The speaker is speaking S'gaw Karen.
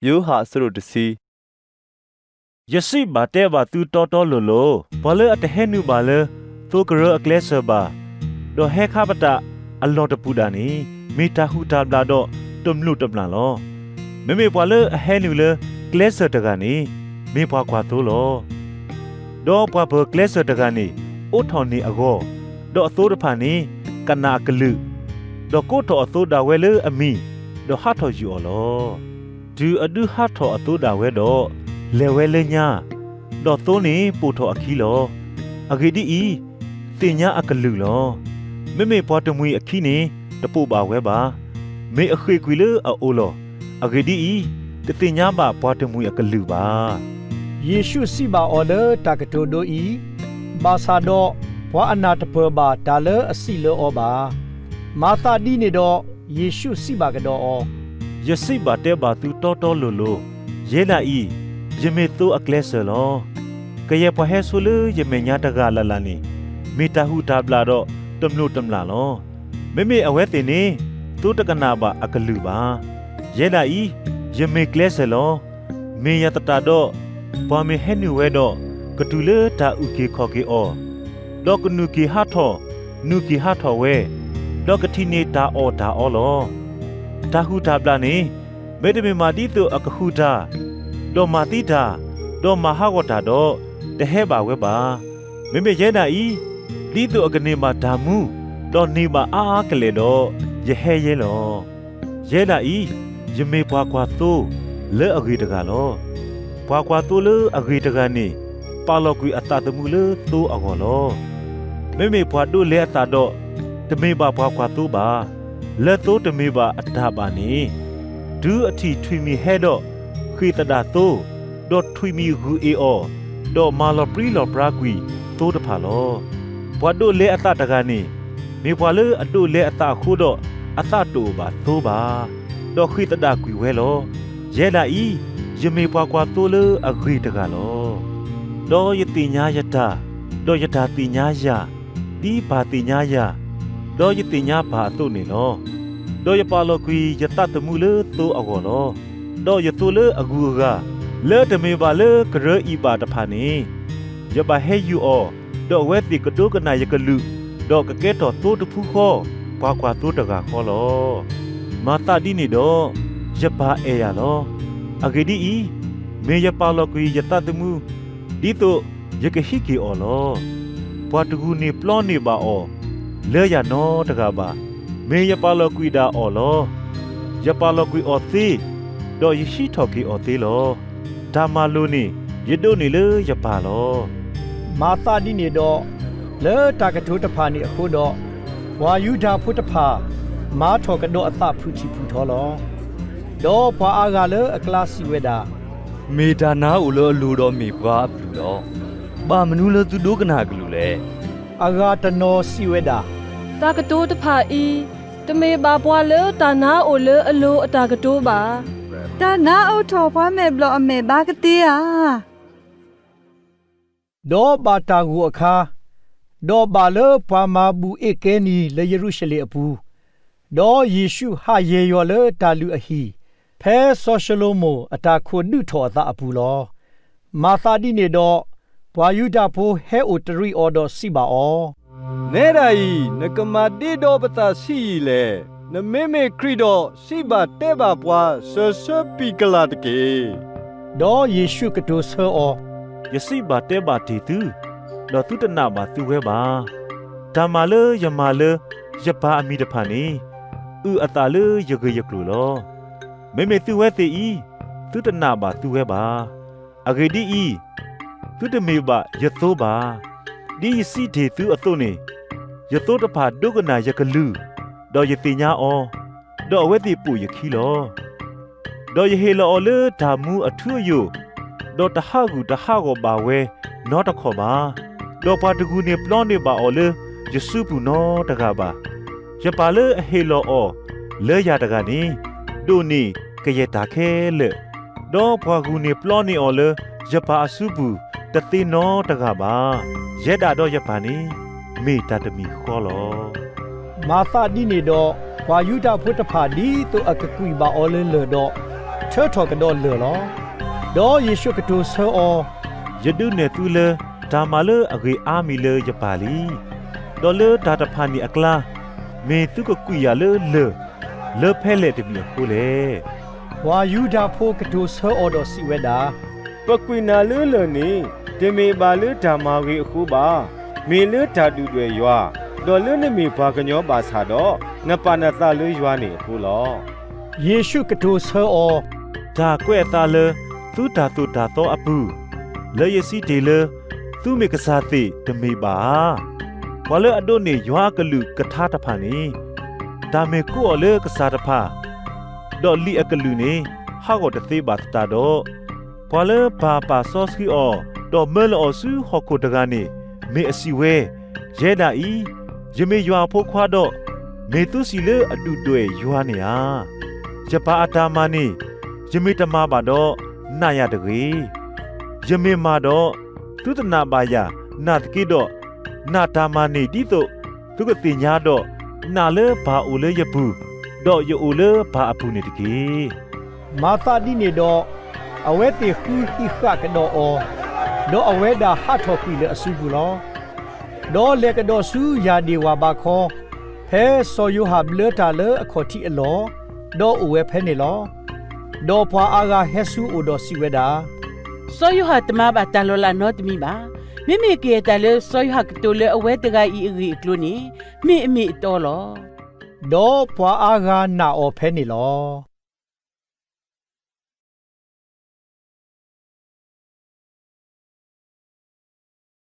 ယိၤဟၣ်အဆၢဒိၣ်တဆံ. ယစံးဘၣ်တဲဘၣ်သုတီတီလိၤလိၤ, ပှၤလၢအတဟဲနုာ်ဘၣ်လၢ သိကရၢအကျဲစၢၤဘၣ်, ဒီးဟဲခါပတာ်အလီၢ်တပူၤဒၣ်န့ၣ်, မ့ၢ်တၢ်ဟုၣ်တၢ်ဘျၣ်ဒီးတမျိာ်တမျာ်လီၤ. မ့မ့ၢ်ပှၤလၢအဟဲနုာ်လၢကျဲစၢၤတဂၤန့ၣ်, မ့ၢ်ပှၤကွၢ်သိလီၤ. ဒီးပှၤပၢၤကျဲစၢၤတဂၤန့ၣ် အိးထီၣ်န့ၢ်အဂီၢ်, ဒီးအသိတဖၣ်န့ၣ် ကနၣ်အကလုၢ်, ဒီးကိးထီၣ်အသိဒၣ်ဝဲလၢအမံၤ, ဒီးဟးထီၣ်ယူၤအီၤလီၤ. တုၤအဒုးဟးထီၣ်အသိဒၣ်ဝဲဒီး, လဲၤဝဲလၢညါ, ဒီးသိန့ၣ်ပိာ်ထီၣ်အခံလီၤ. အဂ့ၢ်ဒ်အံၤ, သ့ၣ်ညါအကလုၢ်လီၤ. မ့မ့ၢ်ပှၤတမှံၤအခံန့ၣ် တပိာ်ဘၣ်ဝဲဘၣ်. မ့ၢ်အဃ့ၢ်ကွံာ်လၢအအိၣ်လီၤ. အဂ့ၢ်ဒ်အံၤ, တသ့ၣ်ညါဘၣ်ပှၤတမှံၤအကလုၢ်ဘၣ်. ယ့ၣ်ရှူးစံးဘၣ်အီၤလၢတၢ်ကတိၤဒိအံၤ, ဘၣ်ဆၣ်ဒီးပှၤအနၢ်တပၢၢ်ဘၣ်တၢ်လၢအစံးလၢအီၤဘၣ်. မၤသးဒ်န့ၣ်ဒီး, ယ့ၣ်ရှူးစံးဘၣ်ကဒီးအီၤ, ယစံးဘၣ်တဲဘၣ်သုတီတီလိၤလိၤ, ယဲဒၣ်အံၤ, ယမ့ၢ်သိအကျဲစၢၤလီၤ. ကယဲၢ်ပှၤဟဲဆိလၢယမဲာ်ညါတဂၤလၢ်လၢ်န့ၣ်, မ့ၢ်တၢ်ဟုၣ်တၢ်ဘျၣ်ဒီးတမျိာ်တမျာ်လီၤ. မ့မ့ၢ်အဝဲသ့ၣ်န့ၣ် သိတကနၣ်ဘၣ်အကလုၢ်ဘၣ်. ယဲဒၣ်အံၤ, ယမ့ၢ်ကျဲစၢၤလီၤ. မ့ၢ်ယသတးဒီး, ပှၤမ့ၢ်ဟဲနုာ်ဝဲဒီး, ကတုၤလၢတၢ်အုၣ်က့ၤခီၣ်က့ၤအီၤ, ဒီးကနုာ်က့ၤဟးထီၣ်, နုာ်က့ၤဟးထီၣ်ဝဲ, ဒီးကထံၣ်န့ၢ်တၢ်အီၣ်တၢ်အီလီၤ. တၢ်ဟုၣ်တၢ်ဘျၣ်န့ၣ်, မ့တမ့ၢ်မးဒ်သိးအကဃုတၢ်, ဒီးမၤသံတၢ်, ဒီးမၤဟးဂီၤတၢ်ဒီး, တဟဲဘၣ်ဝဲဘၣ်. မ့မ့ၢ်ယဲဒၣ်အံၤ, ဒ်သိးအကန့ၢ်ဘၣ်တၢ်မူ, ဒီးန့ၢ်ဘၣ်အါအါကလဲာ်ဒီး, ယဟဲယဲလီၤ. ယဲဒၣ်အံၤ, ယမ့ၢ်ပှၤကွၢ်သိလၢအဂ့ၤတဂၤလီၤ. ပှၤကွၢ်သိလၢအဂ့ၤတဂၤန့ၣ်, ပာ်လီၤကွံာ်အသးသမူလၢသိအဂီၢ်လီၤ. မ့မ့ၢ်ပှၤဒိးလဲအသးဒီး, တမ့ၢ်ဘၣ်ပှၤကွၢ်သိဘၣ်. လၢသိတမ့ၢ်ဘၣ်အတၢ်ဘၣ်န့ၣ်, တုၤအထံၣ်ထွံၣ်မံၤဟဲဒီး, ဃ့ၢ်သဒၣ်သိ, ဒီးထွံၣ်မံၤဂုာ်အ့ၣ်အီၤ, ဒီးမၤလီၤပြံလီၤပြါကွံာ်သိတဖၣ်လီၤ. ပှၤဒိးလဲအသးတဂၤန့ၣ်, မ့ၢ်ပှၤလၢအဒိးလဲအသးအဃိဒီး, အသးတအိၣ်ဘၣ်သိဘၣ်, ဒီးဃ့ၢ်သဒၣ်ကွံာ်ဝဲလီၤ. ယဲဒၣ်အံၤ, ယမ့ၢ်ပှၤကွၢ်သိလၢအဂ့ၤတဂၤလီၤ. ဒီးယသ့ၣ်ညါယတၢ်, ဒီးယတၢ်သ့ၣ်ညါယၤ, ဒ်ပၢ်သ့ၣ်ညါယၤ, ဒီးယသ့ၣ်ညါပၢ်အသိးန့ၣ်လီၤ. ဒီးယပာ်လီၤကွံာ်ယသးသမူလၢသိအဂီၢ်လီၤ. ဒီးယသိလၢအဂုၤအဂၤ, လၢတမ့ၢ်ဘၣ်လၢကရၢအံၤဘၣ်တဖၣ်န့ၣ်, ယဘၣ်ဟဲယူၤအီၤ, ဒီးအဝဲသ့ၣ်ကဒိကနၣ်ယကလုၢ်, ဒီးကကဲထီၣ်သိတဖုဃီ, ပှၤကွၢ်သိတဂၤဃီလီၤ. မၤသးဒ်န့ၣ်ဒီး, ယပၢ်အဲၣ်ယၤလီၤ. အဂ့ၢ်ဒ်အံၤ, မ့ၢ်ယပာ်လီၤကွံာ်ယသးသမူ, ဒ်သိးယကဟံးက့ၤအီၤလီၤ. ပှၤတဂုာ်န့ၢ်ပျီန့ၢ်ဘၣ်အီၤလၢယၤနီတဂၤဘၣ်. မ့ၢ်ယပာ်လီၤကွံာ်ဒၣ်အီၤလီၤ. ယပာ်လီၤကွံာ်အီၤသ့, ဒီးယဟံးထီၣ်က့ၤအီၤသ့လီၤ. တၢ်မၤလိာ်န့ၣ်, ယဒိးန့ၢ်လၢယပၢ်လီၤ. မၤသးဒ်န့ၣ်ဒီး, လၢတၢ်ကတိၤတဖၣ်န့ၣ်အဃိဒီး, ပှၤယူဒၤဖိတဖၣ်, မၤထီၣ်ကဒီးအသးဖုၣ်ထံၣ်ဖုၣ်ထီလီၤ. ဒီးပှၤအါဂၤလၢအကျါစံးဝဲဒၣ်, မ့ၢ်တၢ်နါအိၣ်လၢအလိၤဒီးမ့ၢ်ပှၤအပျုၢ်လီၤ. ဘၣ်မနုၤလၢသုဒိကနၣ်အကလုၢ်လဲၣ်. အဂၤတနီၤစံးဝဲဒၣ်, တၢ်ကတိၤတဖၣ်အံၤ, တမ့ၢ်ဘၣ်ပှၤလၢတၢ်နါအိၣ်လၢအလိၤအတၢ်ကတိၤဘၣ်. တၢ်နါအိၣ်ထီၣ်ပှၤမဲာ်ဘျီၣ်အမဲာ်ဘါကသ့ဧါ. ဒီးဘၣ်တၢ်ဂိၢ်အခါ, ဒီးဘၣ်လၢပှၤမၤဘူၣ်အ့ၣ်ကဲနံၤလၢယရူၤၡလ့ၣ်အပူၤ, ဒီးယ့ၣ်ရှူးဟးယဲၢ်ယွၤလၢတၢ်လုၢ်အဟံၣ်, ဖဲစီၤၡလိၤမိၣ်အတၢ်ခိၣ်ဒုးထီၣ်အသးအပူၤလီၤ. မၤသးဒ်န့ၣ်ဒီး, ပှၤယူဒၤဖိဟဲအိၣ်တရံးအီၤဒီးစံးဘၣ်အီၤ, နဲဒၣ်အံၤ နကမၤဒ့ဒီပသးဆံးယံာ်လဲၣ်. နမ့မ့ၢ်ခရံာ်ဒီး စံးဘၣ်တဲဘၣ်ပှၤစၢၤဆၢပံၤကလၢ်တက့ၢ်. ဒီးယ့ၣ်ရှူးကတိၤဆၢအီၤ, ယစံးဘၣ်တဲဘၣ်တ့ၢ်သု, ဒီးသုတနာ်ဘၣ်သုဝဲဘၣ်. တၢ်မၤလၢယမၤလၢယပၢ်အမံၤတဖၣ်န့ၣ်, အုၣ်အသးလၢယဂ့ၢ်ယကျိၤလီၤ. မ့မ့ၢ်သုဝဲသ့ၣ်အံၤ, သုတနာ်ဘၣ်သုဝဲဘၣ်. အဂ့ၢ်ဒ်အံၤ, သုတမ့ၢ်ဘၣ်ယသိဘၣ်. ဒ်ယစံးတ့ၢ်သုအသိးန့ၣ်, ယသိတဖၣ်ဒိကနၣ်ယကလုၢ်, ဒီးယသ့ၣ်ညါအီၤ, ဒီးအဝဲသ့ၣ်ပိာ်ယခံလီၤ. ဒီးယဟ့ၣ်လီၤအီၤလၢတၢ်မူအထူအယိာ်, ဒီးတဟးဂူာ်တဟးဂီၤဘၣ်ဝဲနီတခီၣ်ဘၣ်. ဒီးပှၤတဂုာ်န့ၢ်ပျီန့ၢ်ဘၣ်အီၤလၢယစုပူၤနီတဂၤဘၣ်. ယပၢ်လၢအဟ့ၣ်လီၤအီၤလၢယၤတဂၤန့ၣ်, ဒိၣ်န့ၢ်ကယဲၢ်တၢ်ခဲလၢာ်, ဒီးပှၤဂုာ်န့ၢ်ပျီန့ၢ်အီၤလၢယပၢ်အစုပူၤတသ့နီတဂၤဘၣ်. ယဲဒၣ်ဒီးယပၢ်န့ၣ်မ့ၢ်တၢ်တမံၤဃီလီၤ. မၤသးဒ်န့ၣ်ဒီး, ပှၤယူဒၤဖိတဖၣ်ဒ်သိးအကကွံာ်ဘၣ်အီၤလၢလၢၢ်ဒီး, ထၢထီၣ်ကဒီးလၢၢ်လီၤ. ဒီးယ့ၣ်ရှူးကတိၤဆၢအီၤ, ယဒုးနဲၣ်သုလၢ တၢ်မၤလၢအဂ့ၤအါမံၤလၢယပၢ်လံ. ဒီးလၢတၢ်တဖၣ်န့ၣ်အကျါ, မ့ၢ်သုကကွံာ်ယၤလၢလၢၢ် လၢဖဲလဲၣ်တမံၤအဃိလဲၣ်. ပှၤယူဒၤဖိကတိၤဆၢအီၤဒီးစံးဝဲဒၣ်, ပကွံာ်နၤလၢလၢၢ်န့ၣ် တမ့ၢ်ဘၣ်လၢတၢ်မၤဂ့ၤအဃိဘၣ်. မ့ၢ်လၢတၢ်ဒုၣ်ဒွဲၣ်ယွၤ, ဒီးလၢနမ့ၢ်ပှၤကညီဘၣ်ဆၣ်ဒီး နပာ်နသးလၢယွၤန့ၣ်အဃိလီၤ. ယ့ၣ်ရှူးကတိၤဆၢအီၤ, တၢ်ကွဲးအသးလၢသုတၢ်သိၣ်တၢ်သီအပူၤ, လၢယစံးတ့ၢ်လၢ သုမ့ၢ်ကစၢ်သ့ၣ်တမ့ၢ်ဘၣ်ဧါ. ပှၤလၢအဒိးန့ၢ်ယွၤအကလုၢ်ကထါတဖၣ်န့ၣ်, တၢ်မ့ၢ်ကိးအီၤလၢကစၢ်တဖၣ်, ဒီးလံာ်အကလုၢ်န့ၣ် ဟးဂီၤတသ့ဘၣ်သတးဒီး, ပှၤလၢပၢ်ပာ်စီဆှံအီၤ ဒီးမၢလီၤအီၤဆူဟီၣ်ခိၣ်တဂၤန့ၣ် မ့ၢ်အစံးဝဲ, ယဲဒၣ်အံၤ, ယမ့ၢ်ယွၤအဖိခွါဒီး, မ့ၢ်သုစံးလၢအဒုၣ်ဒွဲၣ်ယွၤန့ၣ်ဧါ. ယပၢ်အတၢ်မၤန့ၣ် ယမ့ၢ်တမၤဘၣ်ဒီး, နာ်ယၤတဂ့ၤ. ယမ့ၢ်မၤဒီး, သုတနာ်ဘၣ်ယၤနာ်သက့ဒီး, နာ်တၢ်မၤန့ၢ်ဒ်သိးသုကသ့ၣ်ညါဒီး, နာ်လၢပၢ်အိၣ်လၢယပူၤ, ဒီးယအိၣ်လၢပၢ်အပူၤန့ၣ်တက့ၢ်. မၤသးဒ်န့ၣ်ဒီး, အဝဲသ့ၣ်ဃုဟံးဃာ်ကဒီးအီၤ, ဒီးအဝဲဒၣ်ဟးထီၣ်ကွံာ်လၢအစုပူၤလီၤ. ဒီးလဲၤကဒီးဆူယၢ်ဒ့ၣ်ဝၢ်ဘးခီ, ဖဲစီၤယိၤဟၣ်ဘျၢတၢ်လၢအခီၣ်ထံးအလီၢ်, ဒီးအိၣ်ဝဲဖဲန့ၣ်လီၤ. ဒီးပှၤအါဂၤဟဲဆူအအိၣ်ဒီးစံးဝဲဒၣ်, စီၤယိၤဟၣ်တမၤဘၣ်တၢ်လီၤလးနီတမံၤဘၣ်. မ့မ့ၢ်ကယဲၢ်တၢ်လၢစီၤယိၤဟၣ်ကတိၤလၢအဝဲတဂၤအံၤအဂ့ၢ်အကျိၤန့ၣ်, မ့ၢ်အမ့ၢ်အတီလီၤ. ဒီးပှၤအါဂၤနာ်အီၤဖဲန့ၣ်လီၤ.